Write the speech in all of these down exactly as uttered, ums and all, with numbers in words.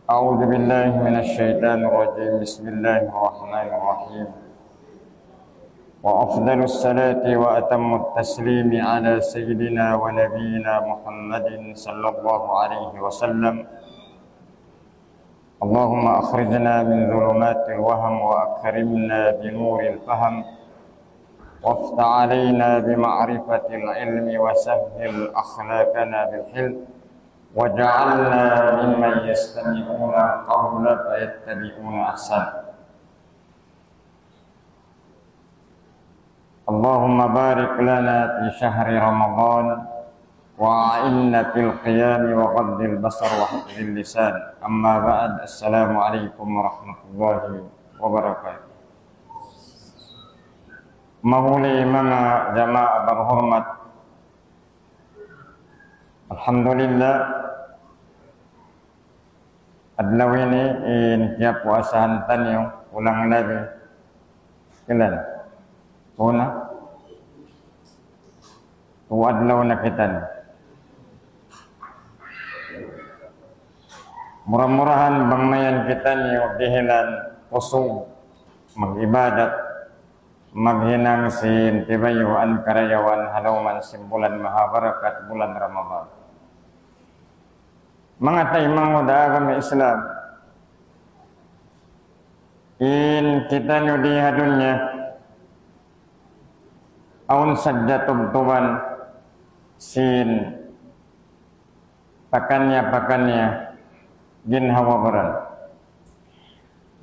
أعوذ بالله من الشيطان الرجيم. بسم الله الرحمن الرحيم. وأفضل الصلاة وأتم التسليم على سيدنا ونبينا محمد صلى الله عليه وسلم. اللهم أخرجنا من ظلمات الوهم وأكرمنا بنور الفهم، وافتح علينا بمعرفة العلم وسهل أخلاقنا بالحلم، واجعلنا ممن يستمعون القول فيتبعون أحسنه. اللهم بارك لنا في شهر رمضان وأعنا في القيام وغض البصر وحفظ اللسان. أما بعد، السلام عليكم ورحمة الله وبركاته. Mahuli manga jamaa barhurmat. Alhamdulillah. Adlaw ini in kiyapuasahan taniyu, ulang labi. Kilan? Una? Tu adlaw na kitaniyu. Mura-murahan bang mayan kitaniyu dihilan kusug mag-ibadat, maghinang sin tibayuan karayawan ha lawm sin bulan mahabarakat, bulan Ramadan. Manga taymanghud ha agama Islam, in kitaniyu di ha dunya, awn sadja tubtuban sin pakaniya-pakaniya ginhawa-baran.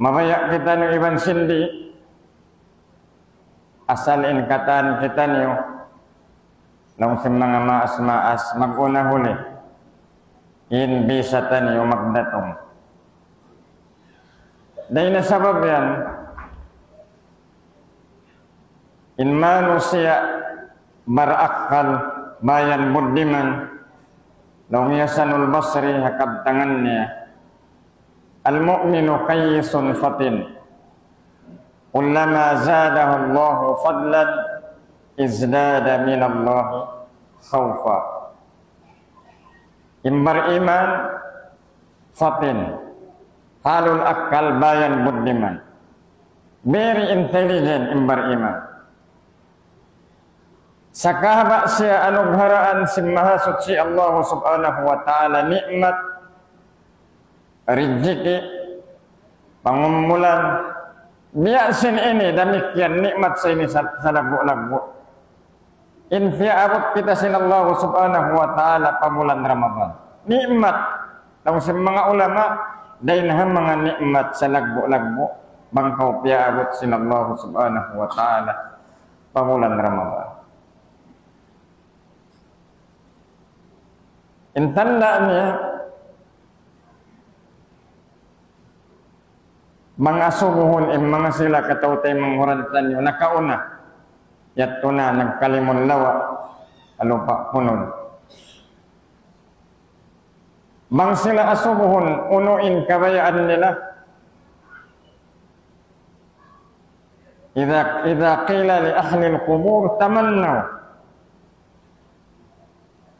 Mabaya' kitaniyu iban sin di', asal in katan kitaniyu, laung sin manga maas-maas, mag-una huli in bisa taniyu magdatung. Dayn ha sabab yan, in manusiya' barakkal, bayan buddiman, laung hi Hasanul Basri ha kabtangan niya, المؤمن كيس فطن، كلما زاده الله فضلا ازداد من الله خوفا. In bariman, fatin, halul akkal, bayan buddiman. Very intelligent in bariman. Sakahaba' siya anugharaan sin Mahasuchi Allah Subhanahu wa Ta'ala ni'mat, rijiki, pangumulan, biya' sin ini, damikkiyan ni'mat sa ini sa-, salaggu'-laggu'. In piyaabut kita sin Allah Subhanahu wa Ta'ala pa bulan Ramadan. Ni'mat. Laung sin manga ulama, dayn ha manga ni'mat salaggu'-laggu', bang kaw piyaabut sin Allah Subhanahu wa Ta'ala pa bulan Ramadan. In tanda' niya, bang asubuhun in manga sila kataw-taymanghuran taniyu nakauna, yadtu na nagkalimun lawa', ha lupa' punud. Bang sila asubuhun, unu in kabayaan nila, إذا، إذا قيل لأهل القبور تمنوا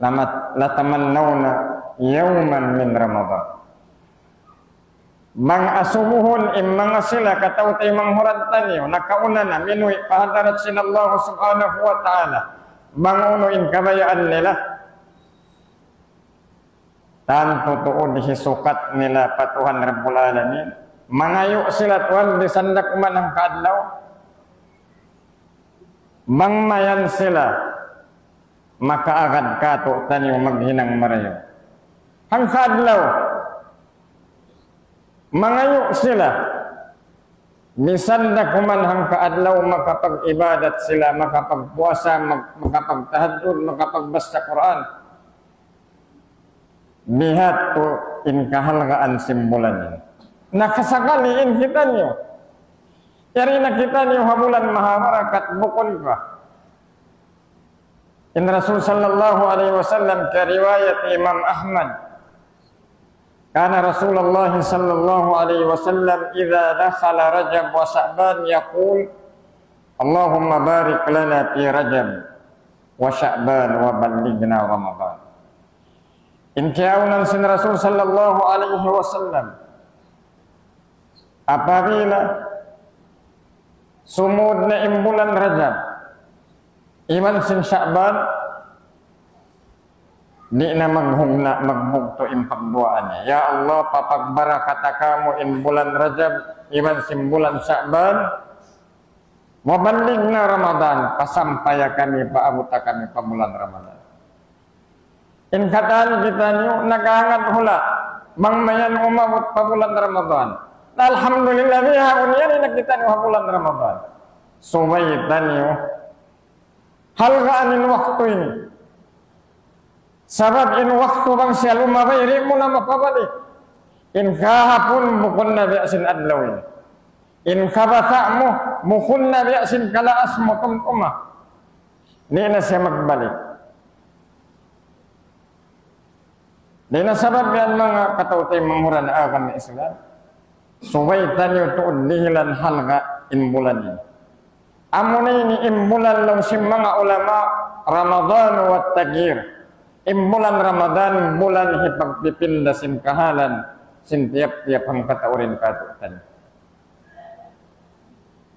لم-، لتمنون يوما من رمضان. Bang asubuhun in manga sila kataw-taymanghuran taniyu, nakauna na, minuwi' pa hadarat sin Allah Subhanahu wa Ta'ala. Bang unu in kabayaan nila. Tantu tuud hisukat nila pa Tuhan Rabbul Alamin. Mangayu' sila, Tuhan, bisan da kuman hangka adlaw. Bang mayan sila makaagad kātu'niyu maghinang marayaw. Hangka adlaw. Mangayu' sila. Bisan da kuman hangka adlaw makapag-ibadat sila, makapagpuasa, mag-, makapagtahajjud, makapagbasa Qur'an. Biha' tu in kahalgaan sin bulan ini. Nakasakali in kitaniyu. Yari na kitaniyu ha bulan mahabarakat, bukun ka. In Rasul sallallahu alayhi wasallam, riwayat Imam Ahmad, كان رسول الله صلى الله عليه وسلم إذا دخل رجب وشعبان يقول: اللهم بارك لنا في رجب وشعبان وبلغنا رمضان. In kiyaunan sin Rasul sallallahu alayhi wasallam, Apabila sumud na in bulan Rajab iban sin Sha'ban, di' na maghugna, maghugtu in pagduwaa niya. Ya Allah, papagbarakata kamu in bulan Rajab iban sin bulan Sha'ban, mabaligna Ramadan, pasampaya kami, paabuta kami pa bulan Ramadan. In katan kitaniyu naghahangat hula', bang mayan umabut pa bulan Ramadan. Alhamdulillah, bihaun yan in kitaniyu ha bulan Ramadan. Subay taniyu halgaan in waktu ini. Sabab in waktu bang siya lumabay, di' mu na mapabalik. In kahapun bukun na biya' sin adlaw ini. In kabata' mu bukun na biya' sin kalaas mu tumtuma. Di' na siya magbalik. Dayn ha sabab yan, manga kataw-taymanghuran ha agama Islam, subay taniyu tuud dihilan halga' in bulan ini. Amuna ini in bulan laung sin manga ulama, Ramadan wa taghyir. In bulan Ramadan, bulan hipagpipinda sin kahalan sin tiyap-tiyap hangkatau dayn kātu'niyu.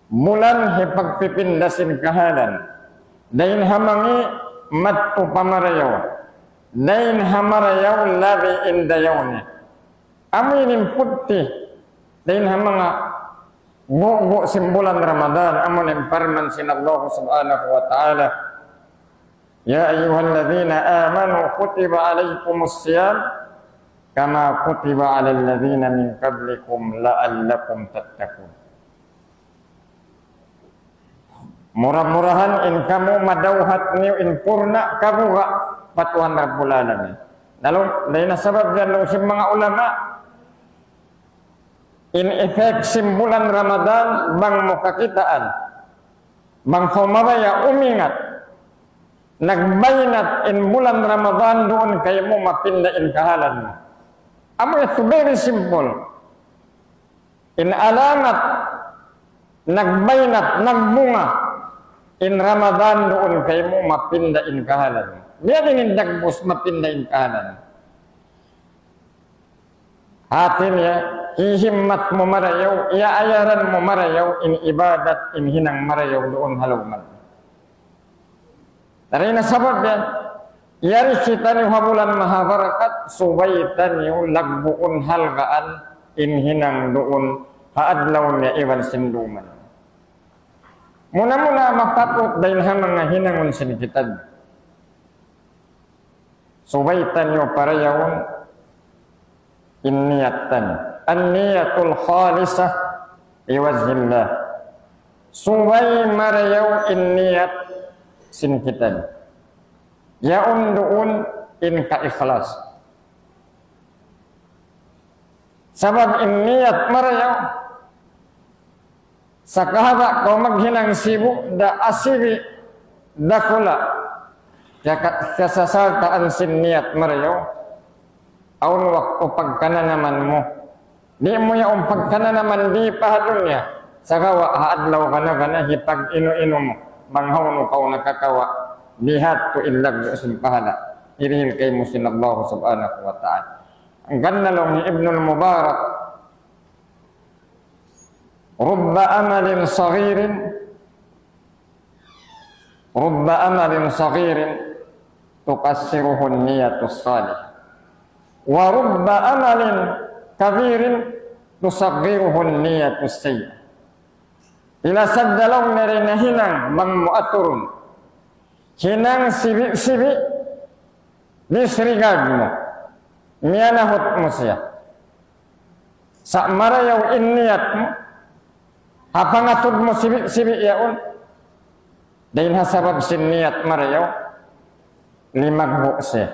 Bulan hipagpipinda sin kahalan. Dayn ha mangi' madtu pa marayaw. Dayn ha marayaw labi in dayaw niya. Amu ini in putti dayn ha manga gugu' sin bulan Ramadan, amu in parman sin Allah Subhanahu wa Ta'ala, يا أيها الذين آمنوا كتب عليكم الصيام كما كتب على الذين من قبلكم لعلكم تتقون. Mura-murahan in kamu madawhat niyu in purna' kabuga' pa Tuhan Rabbul Alamin. Laung, dayn ha sabab yan laung sin manga ulama, in effect sin bulan Ramadan, bang mu kakitaan, bang kaw mabaya' umingat, nagbaynat in bulan Ramadan duun kaymu mapinda in kahalan mu. Amu yadtu very simple. In alamat nagbaynat, nagbunga in Ramadan duun kaymu mapinda in kahalan mu. Biya' diin in dagbus mapinda in kahalan mu. Hati niya, hihimmat mu marayaw, iyaayaran mu marayaw, in ibadat, in hinang marayaw duun ha lawm. Dayn ha sabab yan, yari kitaniyu ha bulan mahabarakat, subay taniyu lagguun halgaan in hinang duun ha adlaw niya iban sin dum niya. Muna-muna mapatut dayn ha manga hinangun sin kitaniyu. Subay taniyu parayawun in niyat taniyu. النية الخالصة لوجه الله. Subay marayaw in niyat sin kitaniyu. Yaun duun in kaikhlas. Sabab in niyat marayaw, sakahaba' kaw maghinang sibu' da asibi' dakula', kiyaka-, kiyasasaltaan sin niyat marayaw, awn waktu pagkananaman mu. Di' mu yaun pagkananaman di pa ha dunya, sagawa' ha adlaw kana-kana hipag-inu-inu mu, bang hawnu kaw nakakawa', biya' hādtu in laggu' sin pahala' hirihil kaymu sin Allah Subhanahu wa Ta'ala. Hangkan laung hi Ibnul Mubarak, رب أمل صغير، رب أمل صغير تكثره النية الصالحة، ورب أمل كبير تصغره النية السيئة. Pila sadja laung niya dayn ha hinang bang mu aturun. Hinang sibi'-sibi', disregard mu. Miyanahut mu siya. Sa' marayaw in niyat mu, ha pangatud mu sibi'-sibi' yaun, dayn ha sabab sin niyat marayaw, limaggu' siya.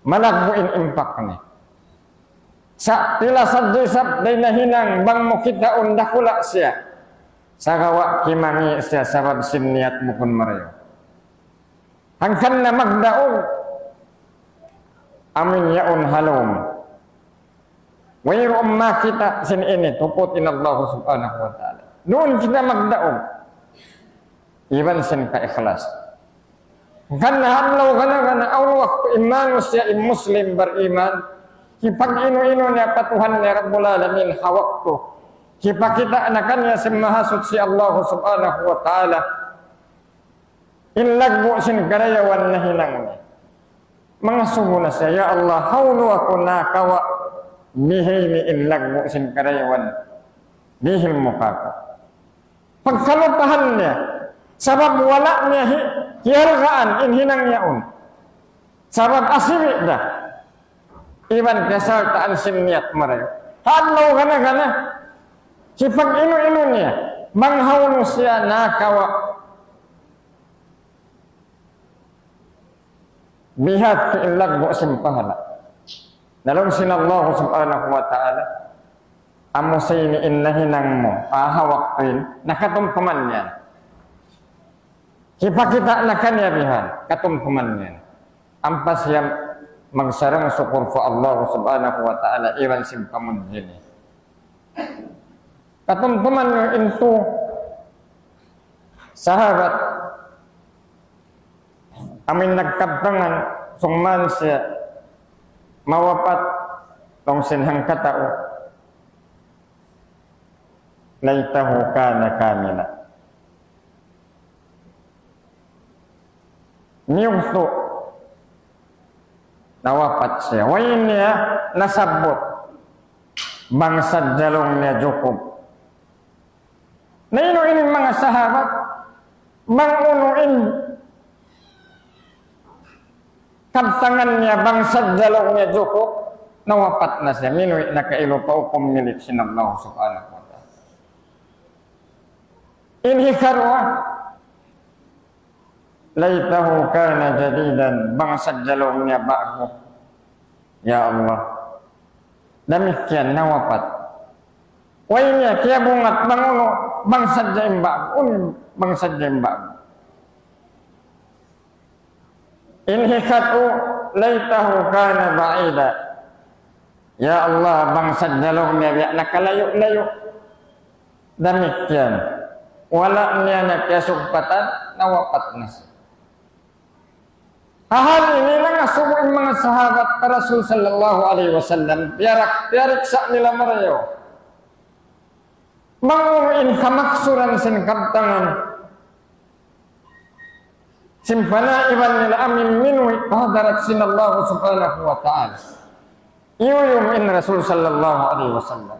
Malaggu' in impact niya. Sa' pila sadja isab dayn ha hinang bang mu kitaun dakula' siya, sagawa' kimangi' siya sabab sin niyat bukun marayaw. Hangkan na magdaug, amu in yaun ha lawm. Wayruun makita' sin ini, tuput in Allah Subhanahu wa Ta'ala. Duun kita magdaug. Iban sin kaikhlas. Hangkan na ha adlaw kana-kana, awn waktu in manusiya' in Muslim bariman, hipag-inu-inu niya pa Tuhan niya Rabbul Alamin ha waktu Hipakita' na kaniya sin Mahasuchi Allah Subhanahu wa Ta'ala in laggu' sin karayawan nahinang niya. Mangasubu na siya, "Ya Allah, hawnu aku nakawa' bihaini in laggu' sin karayawan dihil mu kāku'?" Pagkalupahan niya, sabab wala' niya hi-, hihalgaan in hinang yaun. Sabab asibi' da iban kasaltaan sin niyat marayaw. Ha adlaw gana-gana, hipag-inu-inu niya bang hawnu siya nakawa' biha' in laggu' sin pahala. Na laung sin Allah Subhanahu wa Ta'ala, "Amu sa ini in nahinang mu, aha waktu in, nakatumtuman niya." Hipakita' na kaniya bihan, katumtuman niya. Ampa siya magsarang-sukul pa Allah Subhanahu wa Ta'ala iban sin pamunji niya. Katumtuman niyu in tū sahabat amu in nagkabtangan, summan siya mawapat, laung sin hangkatau, "Laytahu kana kamila." Niyugtu' nawapat siya. Way niya nasabbut bang sadja laung niya jukup. Na inu ini manga sahabat, bang unu in kabtangan niya bang sadja laung niya jukup, nawapat na siya. Minuwi' na kailu pa hukum milik sin Allah Subhanahu wa Ta'ala. In hikaruwa, "Laytahu kana jadidan," bang sadja laung niya ba'gu. Ya Allah. Damikkiyan nawapat. Way niya kiyabungat bang unu, bang sadja in ba'gu, unu bang sadja in ba'gu. In hikatu, "Laytahu kana ba'ida." Ya Allah, bang sadja laung niya biya' nakalayu'-layu'. Damikkiyan. Wala' niya na kiyasugpatan, nawapat na siya. Ha hal ini nangasubu in manga sahabat pa Rasul sallallahu alayhi wasallam, piyarak-, piyariksa' nila marayaw. Bang unu in kamaksuran sin kabtangan sin panaiban nila amu in minuwi' pa hadarat sin Allah Subhanahu wa Ta'ala. Iyuyum in Rasul sallallahu alayhi wasallam.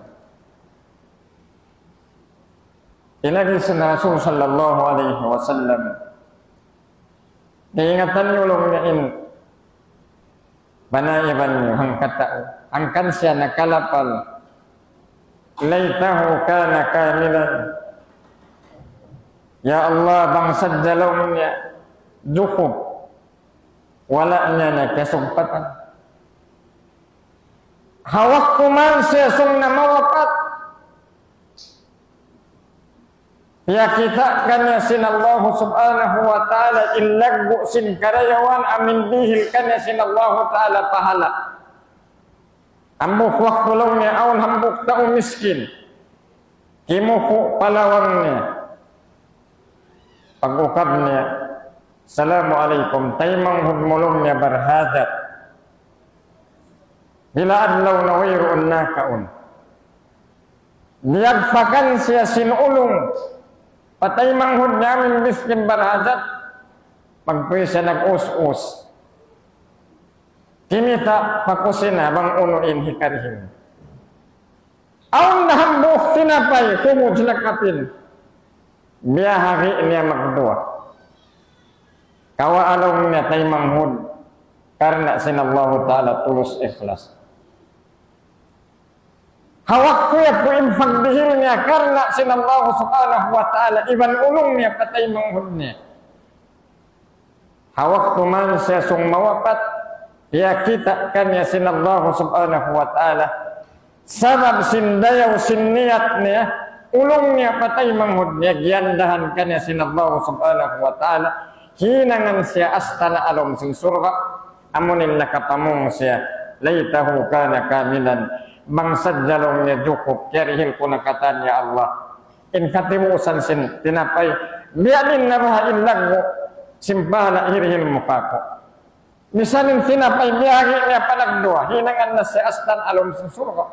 In agi sin Rasul sallallahu alayhi wasallam, kaingatan niyu laung niya in panaiban niyu hangkatau, hangkan siya nakalapal, "Laytahu kana kamilan." Ya Allah, bang sadja laung niya jukup, wala' niya na kiyasugpatan. Ha waktu man siya sung na mawapat, piyakita' kaniya sin Allah Subhanahu wa Ta'ala in laggu' sin karayawan amu in dihil kaniya sin Allah Ta'ala pahala. Hambuuk waktu laung niya awn hambuuk tau miskin. Kimuku' pa lawang niya. Pag-ukab niya, "Assalamu alaykum, taymanghud mu," laung niya, "barhajat. Bila adlaw na wayruun nakaun." Diyagpakan siya sin ulung pa taymanghud niya amu in miskin barhajat. Magpuy siya nag-us-us. Kimita' pa kusina bang unu in hikarihin. Awn na hambuuk tinapay, kumud na kapin. Biyahagi' niya magduwa. Kawaa laung niya taymanghud, karna' sin Allahu Ta'ala tulus ikhlas. Ha waktu yadtu in pagdihil niya karna' sin Allah Subhanahu wa Ta'ala, iban ulung niya pa taymanghud niya. Ha waktu man siya sung mawapat, piyakita' kaniya sin Allah Subhanahu wa Ta'ala. Sabab sin dayaw sin niyat niya, ulung niya pa taymanghud niya, giyandahan kaniya sin Allah Subhanahu wa Ta'ala. Hinangan siya astana' ha lawm sin surga', amu in nakapamung siya, "Laytahu kana kamilan." Bang sadja laung niya jukup, kiyarihil ku na katan ya Allah in katibuusan sin tinapay, biya' diin na baha' in laggu' sin pahala' hirihil mu kāku'. Misan in tinapay biyahagi' niya pa nagduwa, hinangan na siya astana' ha lawm sin surga'.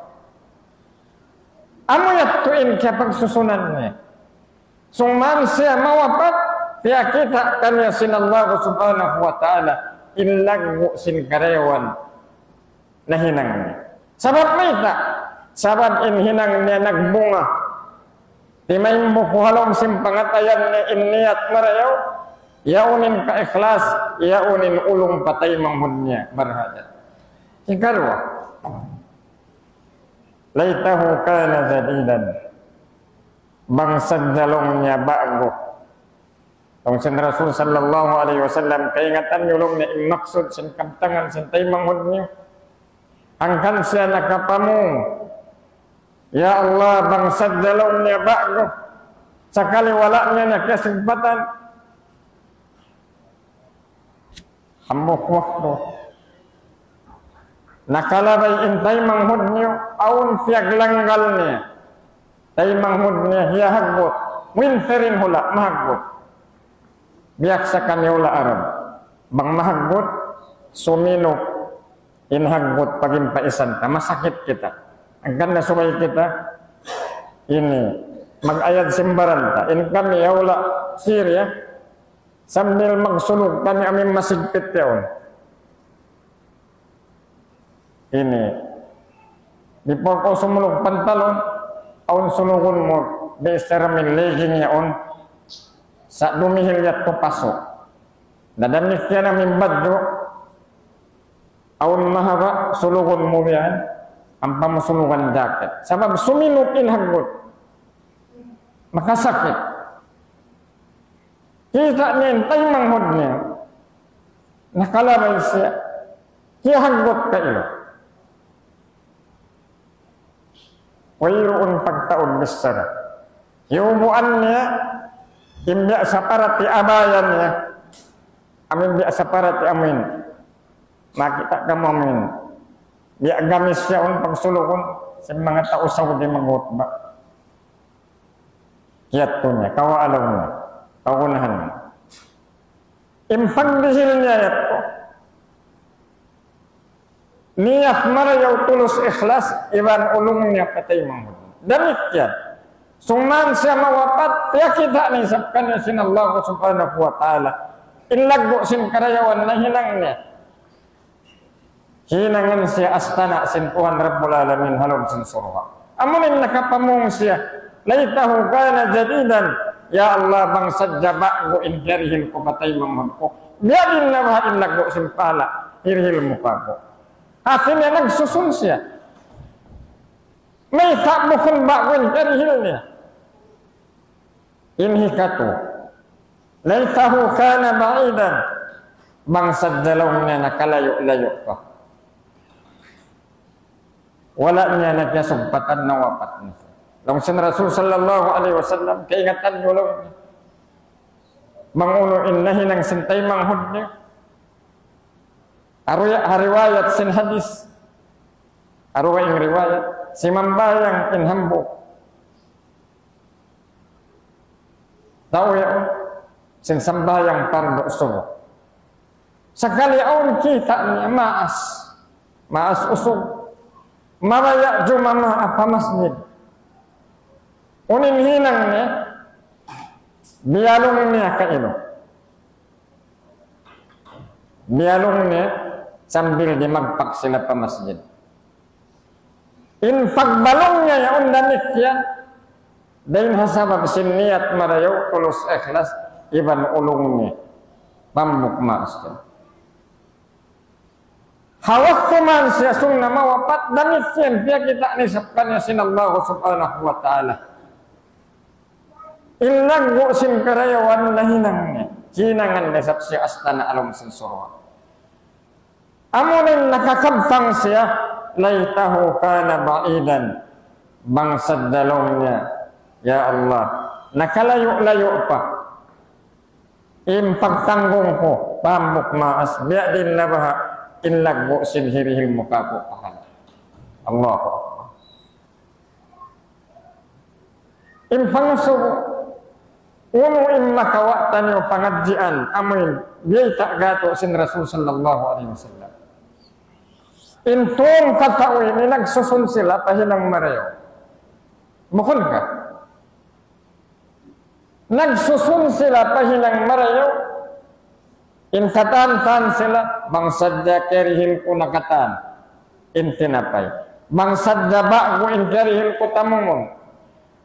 Amu yadtu in kiyapagsusunan niya. Summan siya mawapat, piyakita' kaniya sin Allah subhanahu wa ta'ala, in laggu' sin karayawan nahinang niya. Sabab mayta'? Sabab in hinang niya nagbunga. Timaimbuku ha lawm sin pangatayan niya in niyat marayaw, yaun in kaikhlas, yaun in ulung pa taymanghud niya, barhajat. Hikaruwa, ليته كان جديدا. Bang sadja laung niya ba'gu. Laung sin Rasul sallallahu alayhi wasallam, kaingatan niyu laung niya in maksud sin kabtangan sin taymanghud niyu. Hangkan siya nakapamung, "Ya Allah, bang sadja laung niya ba'gu, sakali wala' niya na kiyasugpatan." Hambuuk waktu, nakalabay in taymanghud niyu, awn piyaglanggal niya. Taymanghud niya, hiyahaggut. Muwintirin hula', mahaggut. Biya' sa kami hula' Arab. Bang mahaggut, suminuk in haggut pagin pa isan ta. Masakit kita. Hangkan na subay kita, ini, mag-ayad sin baran ta. In kami, ya hula' Syria, sambil magsulug kami amin masigpit yaun. Ini. Before kaw sumulug pantalon, awn sulugun mu, biya' sin amin legging yaun. Sa' dumihil yadtu pasu'. Na damikkiyan amin badju', awn mahaba', sulugun mu biya' yan, ampa mu sulugan jacket. Sabab suminuk in haggut. Makasakit. Kita' niya in taymanghud niya. Nakalabay siya. Hiyahaggut kailu. Wayruun pagtaud bichara. Hiyubuan niya, in biya' saparati abaya niya. Amin biya' saparati amin. Makita' kamu amin. Biya' gamis yaun pagsulugun sin manga tau Saudi maghutba. Yadtu niya, kawaa laung niya, kagunahan niya. In pagdihil niya yadtu, niyat marayaw tulus ikhlas, iban ulung niya pa taymanghud. Damikkiyan. Summan siya mawapat, piyakita' na isab kaniya sin Allah subhanahu wa ta'ala in laggu' sin karayawan nahinang niya. Hinangan siya astana' sin Tuhan Rabbul Alamin ha lawm sin surga'. Amu in nakapamung siya, ليته كان جديدا. Ya Allah, bang sadja ba'gu in hirihil ku pa taymanghud ku. Biya' diin na baha' in laggu' sin pahala' hirihil mu kāku'. Hati niya nagsusun siya. Mayta' bukun ba'gu in hirihil niya. In hikatu, ليته كان بعيدا. Bang sadja laung niya nakalayu'-layu' pa. Wala' niya na kiyasugpatan, nawapat na. Laung sin Rasul sallallahu alayhi wasallam, kaingatan niyu laung niya. Bang unu in nahinang sin taymanghud niya. Aru ya, ha riwayat sin hadis. Aru in riwayat. Simambahayang in hambuuk tau yaun sin sambahayang pardu subuh. Sakali awn kita' niya maas. Maas usug. Mabaya' jumama pa masjid. Unu in hinang niya, biyalung niya kailu. Biyalung niya sambil dimagpak sila pa masjid. In pagbalung niya yaun damikkiyan, dayn ha sabab sin niyat marayaw, tulus ikhlas, iban ulung niya. Pambuk maas yan. Ha waktu man siya sung na mawapat, damikkiyan piyakita' na isab kaniya sin Allah subhanahu wa ta'ala in laggu' sin karayawan nahinang niya. Hinangan na isab siya astana' ha lawm sin surga'. Amu in nakakabtang siya, ليته كان بعيدا. Bang sadja laung niya, ya Allah, nakalayu'-layu' pa in pagtanggung ku pa hambuuk maas, biya' diin na baha' in laggu' sin hirihil mu kāku' pahala'. Allahu Akbar. In pangasubu, unu in makawa' taniyu pangadjian, amu in biyayta' kātu' sin Rasul sallallahu alayhi wasallam. In tungka tau ini nagsusun sila pa hinang marayaw. Bukun ka? Nagsusun sila pa hinang marayaw. In katan-katan sila, bang sadja kiyarihil ku na katan in tinapay. Bang sadja ba'gu in kiyarihil ku tamungun.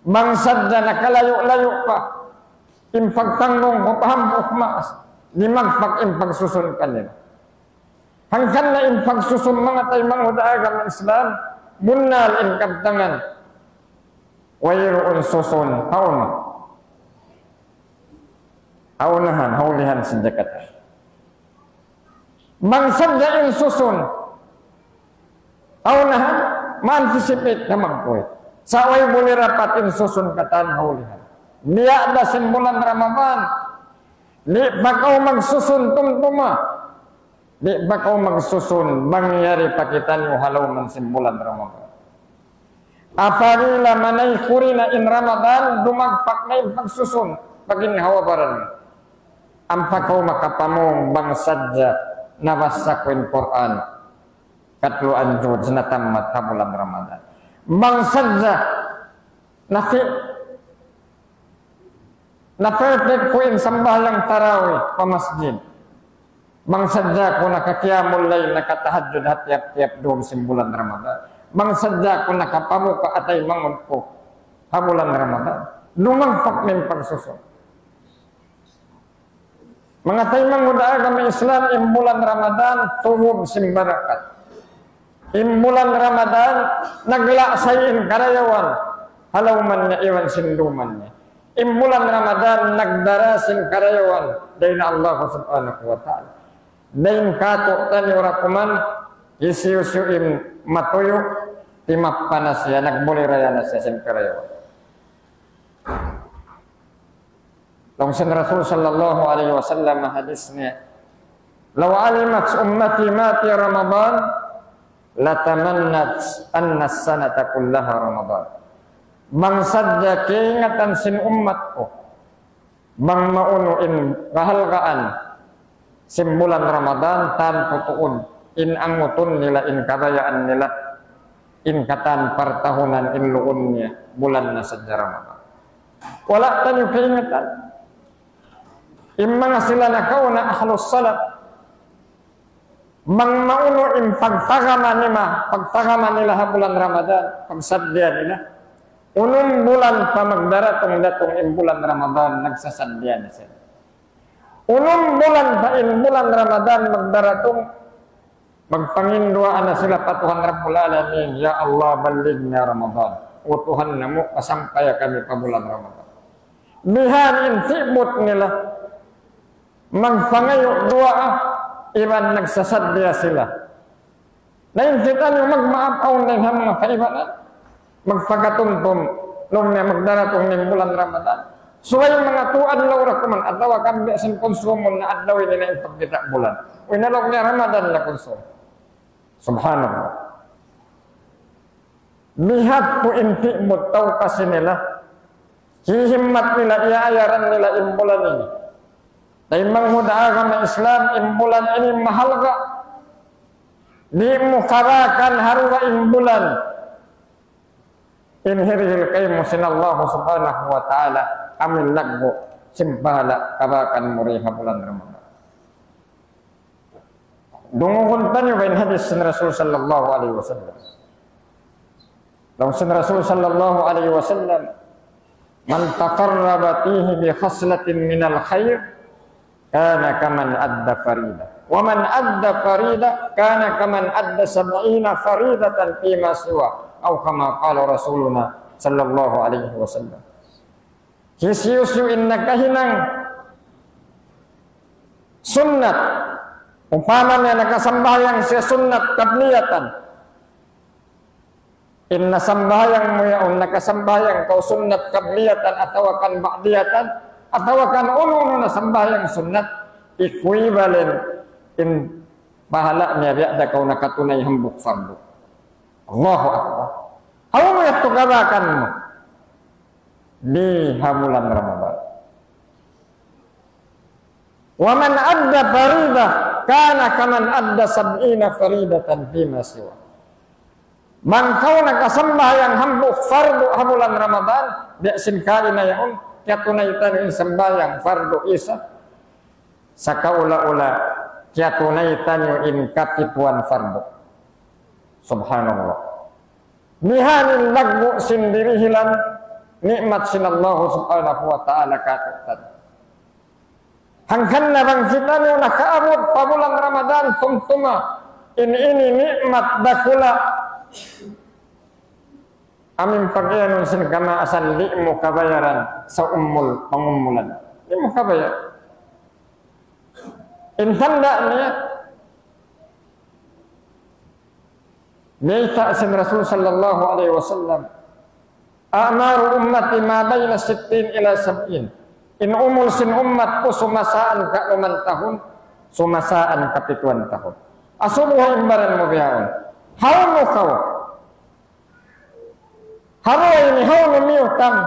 Bang sadja nakalayu'-layu' pa in pagtanggung ku pa hambuuk maas. Di' magpak in pagsusun kanila. Hangkan na in pagsusun, manga taymanghud ha agama Islam, bunnal in kabtangan. Wayruun susun, hawnu? Ha unahan, ha ulihan sin jakat. Bang sadja in susun, ha unahan, ma-anticipate na magkuy. Sa' way buli rapat in susun katan ha ulihan. Niya' da sin bulan Ramadan. Di' pa kaw magsusun tumtuma. Di' pa kaw magsusun, bang yari pa kitaniyu ha lawm sin bulan Ramadan. Apabila manaykud na in Ramadan, dumagpak na in pagsusun, pa ginhawa-baran. Ampa kaw makapamung bang sadja nabassa ku in Qur'an. Katluan juz natammat ha bulan Ramadan. Bang sadja naki-, na-perfect ku in sambahayang tarawih pa masjid. Bang sadja ku nakakiyamul layl, nakatahajjud ha tiyap-tiyap dum sin bulan Ramadan. Bang sadja ku nakapamuka atay mangun ku ha bulan Ramadan. Dumagpak na in pagsusun. Manga taymanghud ha agama Islam, in bulan Ramadan, tubud sin barakat. In bulan Ramadan, naglasay in karayawan ha lawm niya iban sin duman niya. In bulan Ramadan, nagdara sin karayawan dayn ha Allah Subhanahu wa Ta'ala. Dayn kātu'niyu ra kuman, hisiyu-siyu in matuyu', timappa na siya, nagbuliraya na siya sin karayawan. Laung sin Rasul sallallahu alayhi wasallam ha hadis niya, لو علمت أمتي ما في رمضان لتمنت أن السنة كلها رمضان. Bang sadja kaingatan sin ummat ku, bang maunu in kahalgaan sin bulan Ramadan, tantu tuud in angutun nila, in kabayaan nila, in katan partahunan in luun niya, bulan na sadja Ramadan. Wala' taniyu kaingatan. In manga sila nakauna ahlus salaf, bang maunu in pagtagama nila, pagtagama nila ha bulan Ramadan, pagsaddiya nila. Unum bulan pa magdaratung-datung in bulan Ramadan, nagsasaddiya na sila. Unum bulan pa in bulan Ramadan magdaratung, magpanginduwaa na sila pa Tuhan Rabbul Alamin, "Ya Allah, ballighna Ramadan. O Tuhan namu', pasampaya kami pa bulan Ramadan." Bihan in sibut nila, magpangayu' duwaa, iban nagsasaddiya sila. Na in kitaniyu magmaap awn dayn ha manga kaibanan. Magpakatumtum, laung niya magdaratung na in bulan Ramadan. Subay manga tū adlaw ra kuman, atawa kan biya' sin kunsumun na adlaw ini na in pagkita' bulan. Uy, na laung niya Ramadan na kunsum. Subhanallah. Biha' ku in timut tau kasi nila. Hihimmat nila, iyaayaran nila in bulan ini. Taymanghud ha agama Islam, in bulan ini mahalga'. Di' mu kabakan ha duwa in bulan in hirihil kaymu sin Allah Subhanahu wa Ta'ala, amu in laggu' sin pahala' kabakan mu di ha bulan Ramadan. Dungugun taniyu ba in hadis sin Rasul sallallahu alayhi wasallam. Laung sin Rasul sallallahu alayhi wasallam, من تقرب فيه بخصلة من الخير كان كمن أدى فريضة، ومن أدى فريضة كان كمن أدى سبعين فريضة فيما سواه، أو كما قال رسولنا صلى الله عليه وسلم. Hisiyu-siyu in nakahinang sunnat, upama niya nakasambahayang siya sunnat qabliyatan, in nasambahayang mu yaun, nakasambahayang kaw sunnat qabliyatan atawa kan ba'diyatan, atawa kan unu-unu na sambahayang sunnat, equivalent in pahala' niya biya' da kaw nakatunay hambuuk fardu. Allahu Akbar. Hawnu yadtu kabakan mu? Di ha bulan Ramadan. ومن أدى فريضة كان كمن أدى سبعين فريضة فيما سواه. Bang kaw nakasambahayang hambuuk fardu ha bulan Ramadan, biya' sin kaina yaun, kiyatunay taniyu in sambahayang fardu isa. Sakaula-ula, kiyatunay taniyu in kapituan fardu. Subhanallah. Bihan in laggu' sin dirihilan ni'mat sin Allah Subhanahu wa Ta'ala kātu'niyu. Hangkan na bang kitaniyu nakaabut pa bulan Ramadan, tumtuma in ini ni'mat dakula'. Amu in pagiyanun sin kamaasan, di' mu kabayaran sa umul, pangumulan. Di' mu kabayaran. In tanda' niya, bayta' sin Rasul sallallahu alayhi wasallam, أعمار أمتي ما بين ستين إلى سبعين. In umul sin ummat ku sumasaan ka uman tahun, sumasaan ka pituan tahun. Asubuha in baran mu bihaun. Hawnu kaw? Ha duwa ini, hawnu miyutang?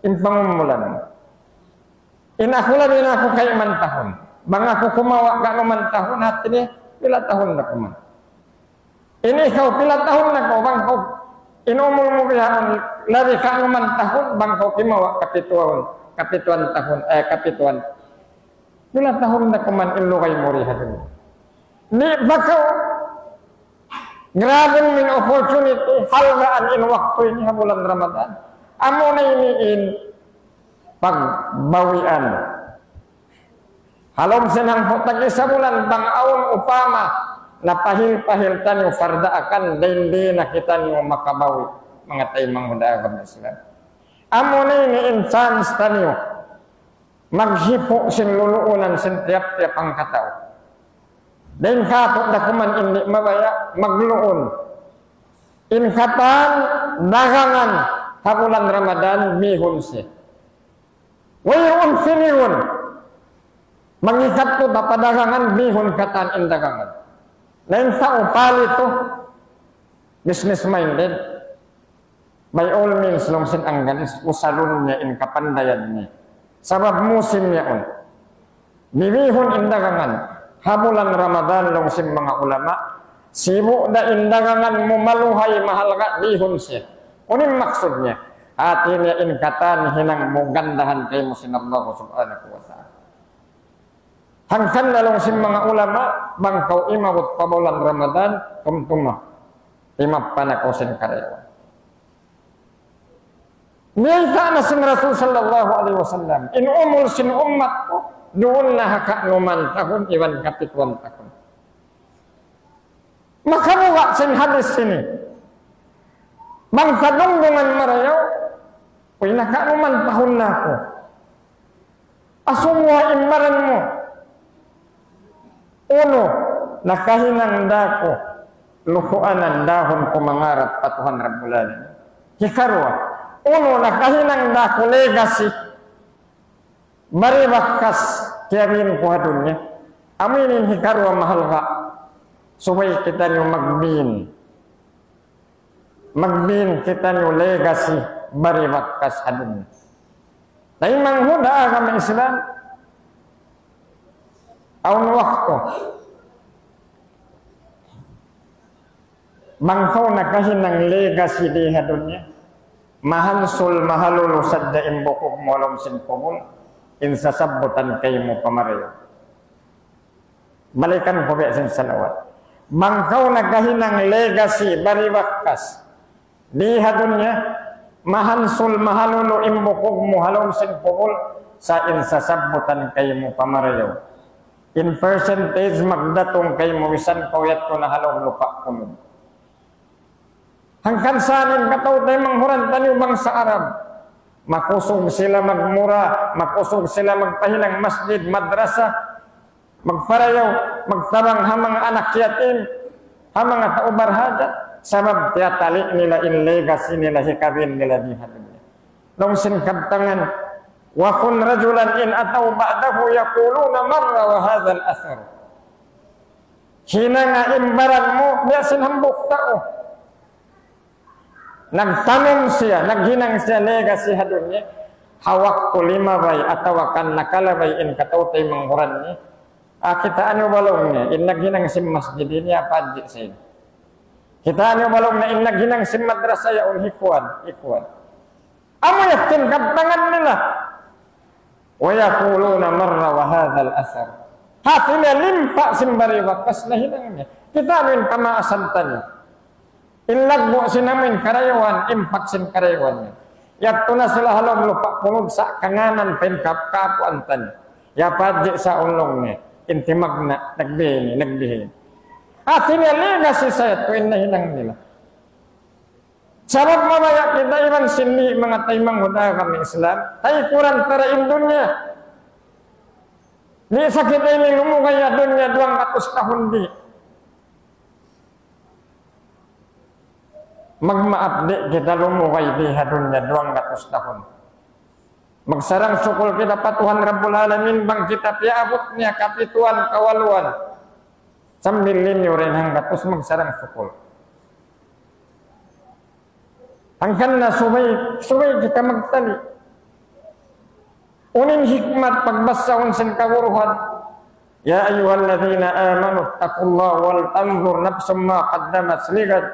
In pangumulan. In aku labi na aku kayman tahun. Bang aku kumawa' ka uman tahun, hati niya, pila tahun na kuman. In ikaw, pila tahun na kaw, bang kaw, in umul mu bihaun, labi ka uman tahun, bang kaw kimawa' kapituan, kapituan tahun, eh, kapituan. Pila tahun na kuman in lugay mu di ha dunya. Di' ba kaw, grabe in opportunity, halgaan in waktu ini ha bulan Ramadan. Amu na ini in pagbawian. Ha lawm sin hangpu' tag-isa bulan, bang awn upama, napahil-pahil taniyu, pardaakan, dayn di na kitaniyu makabawi, manga taymanghud ha agama Islam. Amu na ini in chance taniyu, maghipu' sin luluunan sin tiyap-tiyap hangkatau. Dayn kātu' da kuman in di' mabaya', magluun. In katan dagangan ha bulan Ramadan, bihun siya. Wayruun pinihun. Mangikat tuud pa dagangan, bihun katan in dagangan. Na in tau pali tuud, business minded. By all means, laung sin Anggalis, usalun niya in kapandayan niya. Sabab musim yaun. Bihun in dagangan. Ha bulan Ramadan, laung sin manga ulama, sibu' da in dagangan mu maluhay, mahalga', bihun siya. Unu in maksud niya? Hati niya in katan hinang mu gandahan kaymu sin Allah Subhanahu wa Ta'ala. Hangkan na, laung sin manga ulama, bang kaw imabut pa bulan Ramadan, tumtuma. Timappa na kaw sin karayawan. Biyayta' na sin Rasul sallallahu alayhi wasallam, in umul sin ummat ku, duun na ha kaunuman tahun iban kapituan tahun. Makabuga' sin hadis ini. Bang kadungdungan marayaw, uy, nakaunuman tahun na aku. Asubuha in baran mu. Unu, nakahinang da aku lukuanan dahun ku mangarap pa Tuhan Rabbul Alamin. Hikaruwa, unu, nakahinang da aku legacy, bari bakas kiyabin ku ha dunya. Amu ini in hikaruwa mahalga'. Subay kitaniyu magbin. Magbin kitaniyu legacy, bari bakas ha dunya. Taymanghud ha agama Islam, awn waktu, bang kaw nakahinang legacy di ha dunya, mahansul mahalulu sadja in bukug mu ha lawm sin kubul, in sasabbutan kaymu pa marayaw. Balikan ku biya' sin salawat. Bang kaw nakahinang legacy, bari bakas di ha dunya, mahansul mahalulu in bukug mu ha lawm sin kubul, sa' in sasabbutan kaymu pa marayaw. In percentage magdatung kaymu misan kaw yadtu na ha lawm lupa' kulub. Hangkan sa in kataw-taymanghuran taniyu bangsa Arab. Makusug sila magmura, makusug sila magpahinang masjid, madrasa, magparayaw, magtabang ha manga anak yatim, ha manga tau barhajat, sabab tiyatali' nila in legacy nila, hikabin nila di ha dunya. Laung sin kabtangan, وكن رجلا إن أتوا بعده يقولون مر وهذا الأثر. Hinanga in baran mu, biya' sin hambuuk tau. Nagtanum siya, naghinang siya legacy ha dunya. Ha waktu limabay atawa kan nakalabay in kataw-taymanghuran niya. Ah, kitaa niyu ba laung niya, in naghinang sin masjid ini, apa hadji sa ini? Kita' niyu ba laung niya in naghinang sin madrasa yaun hi kuwan, hi kuwan. Amu yan in kabtangan nila. ويقولون مر وهذا الأثر. Hati niya limpa' sin bari bakas nahinang niya. Kita' niyu in kamaasan taniyu. In laggu' sin amu in karayawan, impak sin karayawan niya. Yadtu na sila ha lawm lupa' punud sa' kanganan pa in kap-, kapuan taniyu. Yapadji' sa' laung niya. In timagna', nagbihi' ini, nagbihi' ini. Hati niya legacy sa yadtu in nahinang nila. Sabab mabaya' kita iban sin di' manga taymanghud ha agama Islam, taykuran ta da in dunya. Di' sa kita ini lumugay ha dunya duwanggatus tahun di'. Magmaap, di' kita lumugay di ha dunya duwanggatus tahun. Magsarang-sukul kita pa Tuhan Rabbul Alamin bang kita piyaabut niya kapituan, kawaluan. Sambil linyu' dayn hanggatus magsarang-sukul. Hangkan na subay, subay kita magtali'. Unu in hikmat pagbasahun sin kaguruhan. يا أيها الذين آمنوا اتقوا الله ولتنظر نفس ما قدمت لغد.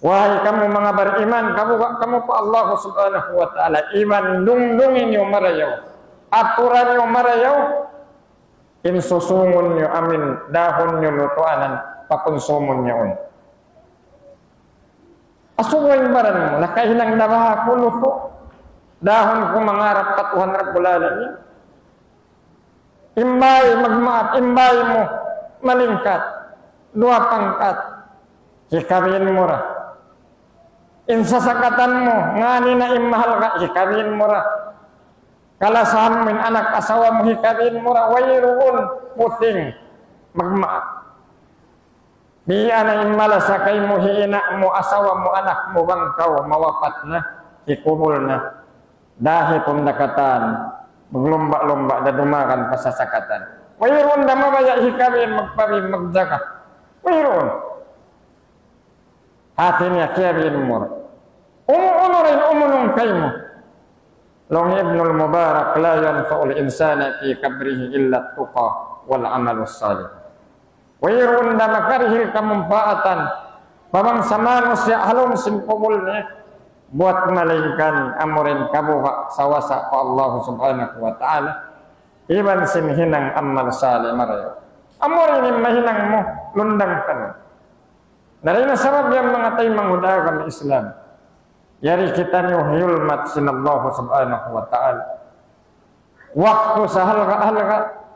Wahai kamu manga bariman, kabuga' kamu pa Allah Subhanahu wa Ta'ala. Iban dungdungi niyu marayaw. Atura niyu marayaw. In susungun niyu amu in dahun niyu lutuanan, pakunsumun niyu. Asubu in baran mu, nakahinang da baha' aku lutu'. Dahun ku mangarap pa Tuhan Rabbul Alamin. In bāy magmaap, in bāy mu malingkat, duwa pangkat, hikabin mu ra. In sasakatan mu, ngani na in mahalga', hikabin mu ra. Kalasahan mu in anak asawa mu, hikabin mu ra, wayruun puting magmaap. Biya' na in malasa kaymu hi ina' mu, asawa mu, anak mu, bang kaw mawapat na, hikubul na. Dahipun da katan, maglumba'-lumba' da dumagan pa sasakatan. Wayruun da mabaya' hikabin, magpabin, magjaga. Wayruun. Hati niya kiyabin mu ra. Unu-unu ra in umunung kaymu. Laung Ibnul Mubarak, لا ينفع الإنسان في قبره إلا التقى والعمل الصالح. Wayruun da makarihil kamumpaatan pa bangsa manusiya' ha lawm sin kubul niya, buwat malaingkan amu ra in kabuga' sawasa pa Allah Subhanahu wa Ta'ala, iban sin hinang amal salih marayaw. Amu ra in mahinang mu, lundang kaniyu. Na dayn ha sabab yan manga taymanghud ha agama Islam. Yari kitaniyu hiyulmat sin Allah Subhanahu wa Ta'ala. Waktu sahalga'-halga'.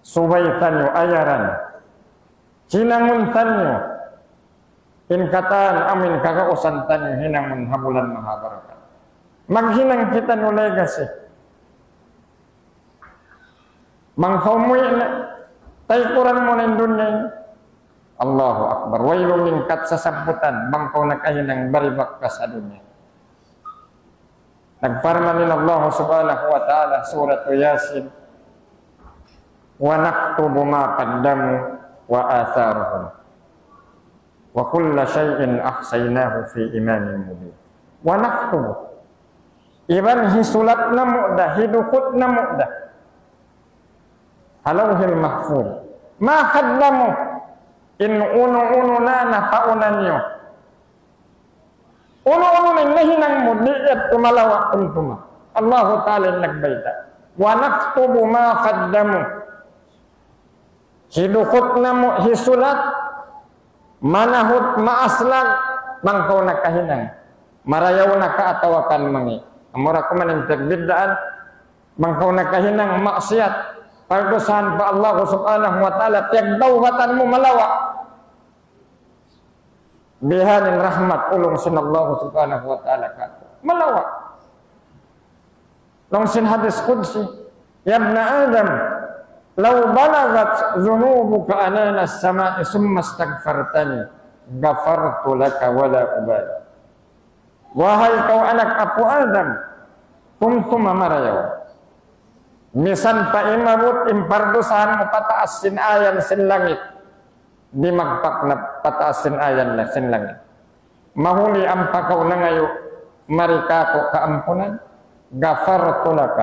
Subay taniyu ayaran. Hinangun taniyu. In katan amu in kagausan taniyu hinangun ha bulan mahabarakat. Maghinang kitaniyu legacy. Bang kaw muwi' na, taykuran mu na in dunya ini. Allahu Akbar. Wayruun lingkat sasabbutan, bang kaw nakahinang bari bakas ha dunya. Nagparman in Allah Subhanahu wa Ta'ala, Suratu Yasin, ونكتب ما قدموا وآثارهم وكل شيء أحصيناه في إمام مبين. ونكتب. Iban hisulat namu' da, hidukut namu' da. Ha Lawhil Mahfuz. ما قدموا. In unu-unu na napauna niyu. Unu-unu na in nahinang mu, di' yadtu malawa' tumtuma. Allahu Ta'ala in nagbayta'. ونكتب ما قدموا. Hidukut namu', hisulat, manahut, maaslag, bang kaw nakahinang marayaw na ka atawa kan mangi'. Amura kuman in pagbiddaan, bang kaw nakahinang maksiyat, pardusahan pa Allah Subhanahu wa Ta'ala, piyagtawbatan mu malawa'. Bihan in rahmat ulung sin Allah Subhanahu wa Ta'ala katu'. Malawa'. Laung sin hadis qudsi, يا ابن آدم لو بلغت ذنوبك عنان السماء ثم استغفرتني غفرت لك ولا أبالي. Wahai kaw anak apu' Adam, tumtuma marayaw. Misan pa imabut in pardusahan mu pataas sin ayan sin langit. Dimagpak na pataas sin ayan na sin langit. Mahuli ampa kaw nangayu', mari kāku' kaampunan, غفرت لك.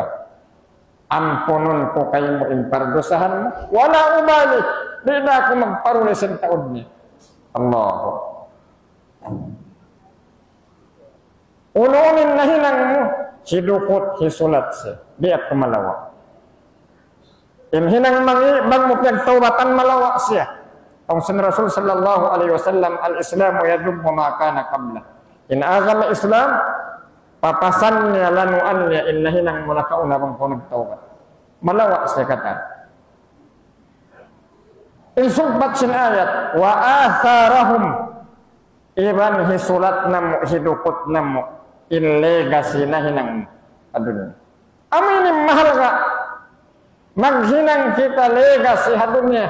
Ampunun ku kaymu in pardusahan mu. ولا أبالي. Di' da aku magparuli sin taud niya. Allahu. Unu-unu in nahinang mu, hidukut, hisulat siya. Di' aku malawa'. In hinang mangi', bang mu piyagtaubatan, malawa' siya. Laung sin Rasul sallallahu alayhi wasallam, الإسلام يجب ما كان قبله. In agama Islam, papasan niya, lanuan niya, in nahinang mu nakauna bang kaw nagtaubat. Malawa' siya katan. In sugpat sin ayat, وآثارهم, iban hisulat namu', hidukut namu', in legacy nahinang mu ha dunya. Amu ini mahalga', maghinang kita legacy ha dunya.